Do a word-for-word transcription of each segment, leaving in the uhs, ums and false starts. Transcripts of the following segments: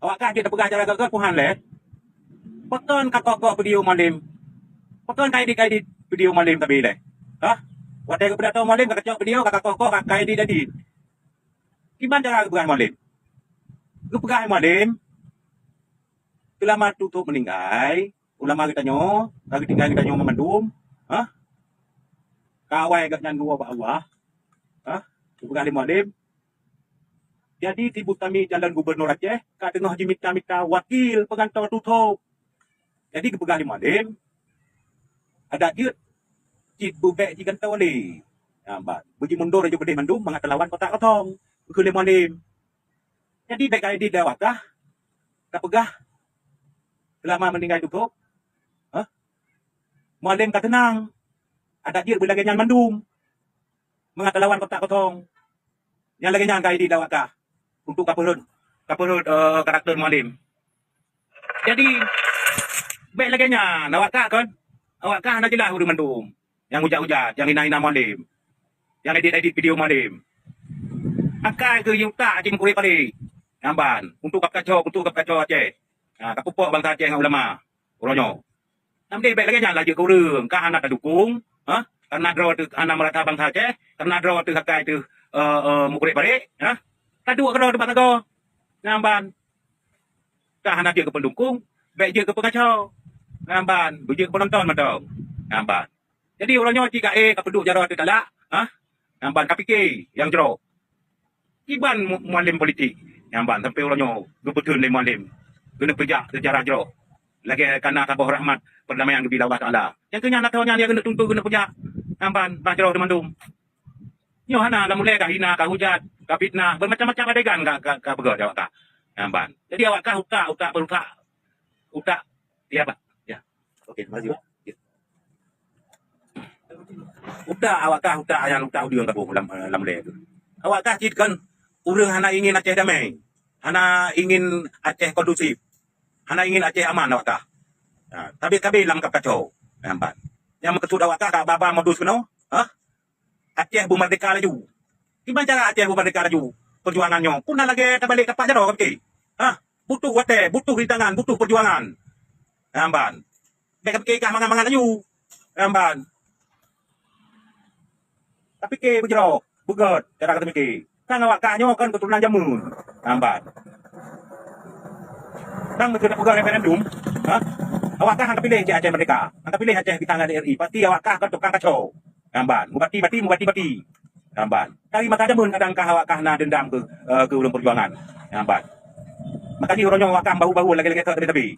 Awak kah jeuet tapeugah cara gét-gét, peue han lé? Pakon ka koh-koh video Mualem? Pakon ka edit-edit video Mualem tabi lé? Hah? Watée geupidato Mualem ka kacok video, ka kakoh-koh, ka, ka edit-edit. Kiban cara geupeugah Mualem? Geupeugah Mualem, seulama Tutob meuninggai, ulama geutanyoe, ka geutinggai geutanyoe mandum, hah? Ka awai gobnyan geuwoe bak Allah, hah? Geupeugah lé Mualem, jadi si Bustami calon gubunur Aceh ka teungoh jimita-mita wakil peungantoe Tutob. Jadi geupeugah lé Mualem, adak jeuet cit beubek jigantoe lé. Nyan ban, beujimundur laju beudeh mandum mangat talawan kotak kosong, geukheun lé Mualem. Jadi bék ka edit lé awak kah, ka peugah seulama meuninggai Tutob, hah? Mualem ka teunang, adak jeuet beulagée nyan mandum mangat talawan kotak kosong. Nyang lagée nyan ka edit lé awak kah untuk kapeurhot, kapeurhot, eh, karakter Mualem. Jadi, bék lagée nyan, awak kah kon, awak kah hana jeulaih ureuëng mandum. Nyang ujat-ujat, nyang hina-hina Mualem, nyang edit-edit video Mualem. Akai keu utak jimeukurek paléh. Nyan ban, untuk kapeukaco, untuk kapeukaco Aceh. Ha, kapeupok bansa Aceh ngon ulama uroe nyoe. Nam deh bék lagée nyan laju keu ureuëng ka hana tadukung, ha? Karena droe teuh hana meurata bansa Aceh, karena droe teuh akai teuh, eh, eh, meukurek barek, ha? Taduek keudroe teuh bak sagoe. Nyan ban, ka hana jeuet keu peundukung, bék jeuet keu peungaco. Nyan ban, beujeuet keu peunonton mantong. Nyan ban. Jadi uroe nyoe cit ka éh ka peuduek jaroe teuh talak, ha? Nyan ban ka pike nyang jroh. Kiban mu-, Mualem politik nyan ban sampai uroe nyoe geupeutheun lé Mualem keuneuk peujak seujarah jroh lagée kana saboh rahmat peurdamaian geubri lé Allah Taala. Nyang keu nyan ateueh nyan ya keuneuk tuntut keuneuk peujak nyan ban bah jroh teumandum. Nyoe hana lam ulée ka hina, ka hujat, ka fitnah, bermacam-macam adegan ka, ka, ka peugah awak kah nyan ban. Jadi awak kah utak, utak berutak, utak ya bah. Ya. Oke, terima kasih, Pak. Ya. Utak awak kah utak nyang utak udeueng ka boh lam, eh, lam lé tu. Awak kah cit kan ureuëng hana ingin Aceh damai, hana ingin Aceh kondusif, hana ingin Aceh aman awak kah. Ha, tabe-tabe lam kap kacau. Nampak. Nyang meukeusut awak kah ka ba-ba modus keunoe? Hah? Aceh beumerdeka laju. Kiban cara Aceh beumerdeka laju? Perjuangan nyoe pun na lagée tabalek tapak jaroe ka pike. Hah? Butuh watée, butuh rintangan, butuh perjuangan. Nampak. Bék ka pike kah mangat-mangat laju. Nyan ban. Ka pike beujroh, beugét cara ka teumike. Kan awak kah nyoe kan keuturonan jameun. Nyan ban. Kan meuseuti peugah referendum, ha? Awak kah han ka piléh cit Aceh merdeka, han ka piléh Aceh pisang R I. Pasti awak kah kan tukang kacau. Nyan ban. Mubati bati, mubati bati. Nyan ban. Dari masa jameun kadang kah awak kah na dendam keu, eh, keu ureuëng perjuangan. Nyan ban. Maka jih uroe nyoe awak kah bahu-bahu lagée-lagée thot tabe-tabe.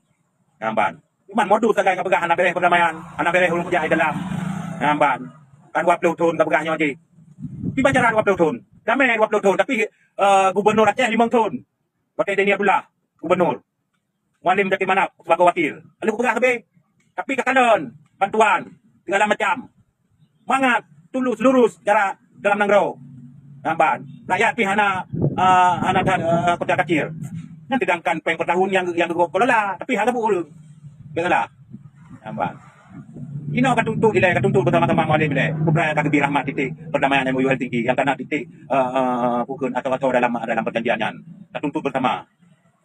Nyan ban. Cuman modus sagai ka peugah hana beres perdamaian, hana beres ureuëng peujak di dalam. Nyan ban. Kan dua ploh thon ka peugah nyoe jih. Kiban cara dua ploh thon? Damai dua ploh thon, tapi, eh, gubunur Aceh limong thon. Watée Deni Abdullah gubunur. Mualem Jakir Manaf sibagoe wakil. Lalu peugah sabe. Tapi ka kalon bantuan segala macam. Mangat tulus lurus cara dalam nanggroe. Nyan ban. Rakyat pih hana, ah, hana that, ah, kota kacil. Nyan sedangkan péng per tahun nyang, nyang geukelola, tapi hana bu ureuëng. Biasalah. Nyan ban. Inoe ka tuntut ilée, ka tuntut beusama-sama Mualem ilée. Kubra ka geubri rahmat titik perdamaian M O U L T G nyang kana titik, ah, ah, bukan atau-atau dalam, dalam perjanjian nyan. Ka tuntut beusama.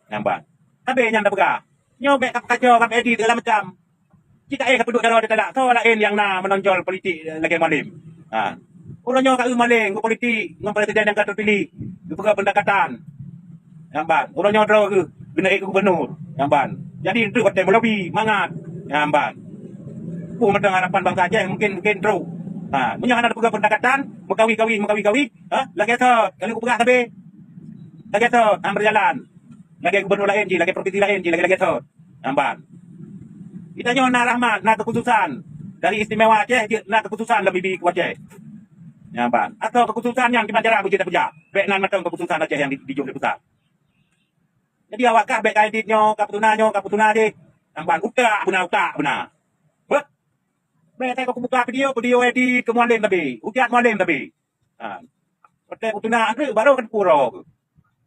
Nyan ban. Tapi nyang tapeugah, nyoe bék ka peukaco, ka edit segala macam. Cit ka éh ka peuduek jaroe teutalak, soe laén nyang na meunonjol politik lagée Mualem. Ha. Uroe nyoe ka eu Mualem geupolitik ngon presiden nyang ka teupiléh, geupeugah peundekatan. Nyan ban, uroe nyoe droe geuh geuneuk éh keu gubunur. Nyan ban. Jadi, enteuk watée melobi mangat. Nyan ban. Peue mantong harapan bansa Aceh mungkin, mungkin trok. Ha, meunyoe hana teupeugah peundekatan, meukawi-kawi, meukawi-kawi, ha, lagée thot, ka lheueh kupeugah sabe. Lagée thot, han beujalan. Lagée gubunur laén jih, lagée provinsi laén jih, lagée-lagée thot. Nyan ban. Geutanyoe na rahmat, na keukhususan. Dari istimewa Aceh jeuet na keukhususan lom ibi keu Aceh. Nyan ban. Atau keukhususan nyan kiban cara beujeuet tapeujak. Bék nan mantong keukhususan Aceh nyang di, dijok lé pusat. Jadi awak kah bék ka edit nyoe, ka peutuna nyoe, ka peutuna deh. Nyan ban utak beuna, utak beuna. Beuh. Bék ka kubuka video, video edit keu Mualem tabi. Hujat Mualem tabi. Ha. Watée peutuna anteuk baru kan puro.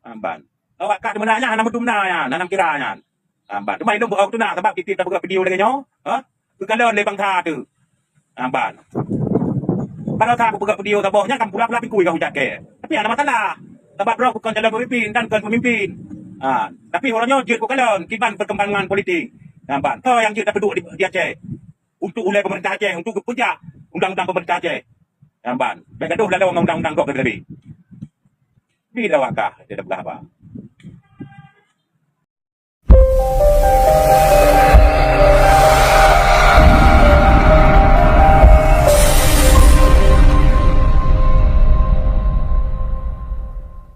Nyan ban. Awak kah meunan nyan hana meudum na nyan, hana kira nyan. Nyan ban. Teuma ilôn beu tuna sabab tieb-tieb tapeugah video lagée nyoe, ha? Geukalon lé bansa teuh. Nyan ban. Baroesa kupeugah video saboh nyan kan pura-pura pikui ka hujat kée. Tapi hana masalah. Sabab droe bukon calon peumimpin dan kon peumimpin. Ha, tapi uroe nyoe jeuet kukalon kiban perkembangan politik. Ha, ban. Soe nyang jeuet tapeuduek di, di Aceh? Untuk ulèe pemerintah Aceh, untuk geupeujak undang-undang pemerintah Aceh. Ha, ban. Bèk gadoh laloe ngon undang-undang gob teubiet. Bila wakah, dia dah berapa?